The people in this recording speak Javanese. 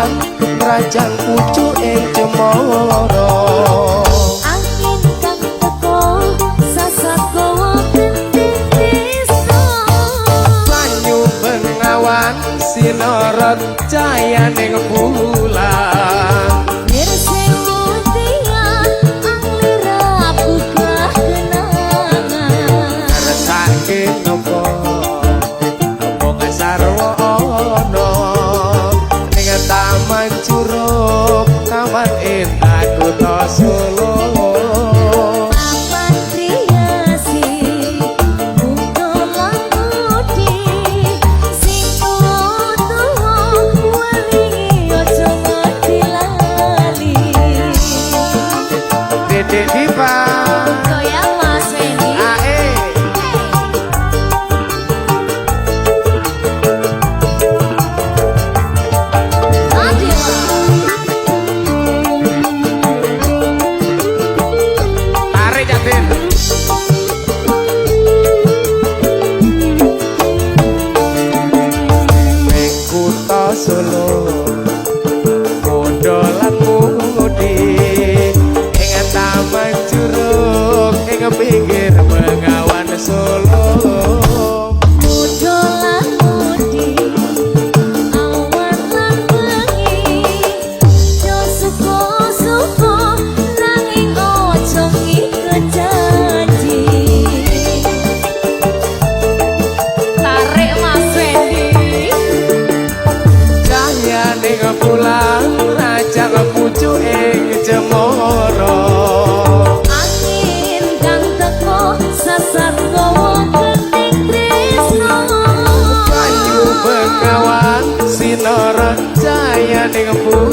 bulan rajang pucuk ing cemara. Angin kang teko sasat gawa genting tresno. Banyu bengawan sinorot cayaning bulan. Nir sewu tiang anglira buka kenangan. Ngersake nopo mung sarwa ana ning Taman Curug, Taman Indah Kutha Solo. Papan kreasi mudha lan mudi sing tuwa-tuwa welingi aja nganti lali. Dedek Diva. Goyang, Mas Wendy. Ae. Tarik, Jatin. Ning kutha Solo mudha lan mudi ing Taman Curug ing pinggir Bengawan Solo. Mudha lan mudi awan lan bengi yo suka-suka nanging aja ngiket janji. Tarik, Mas Wendy. Cahyaning bulan rajang pucuk ing cemara. Angin kang teko sasar gawa genting tresno. Banyu bengawan sinorot cayaning bulan.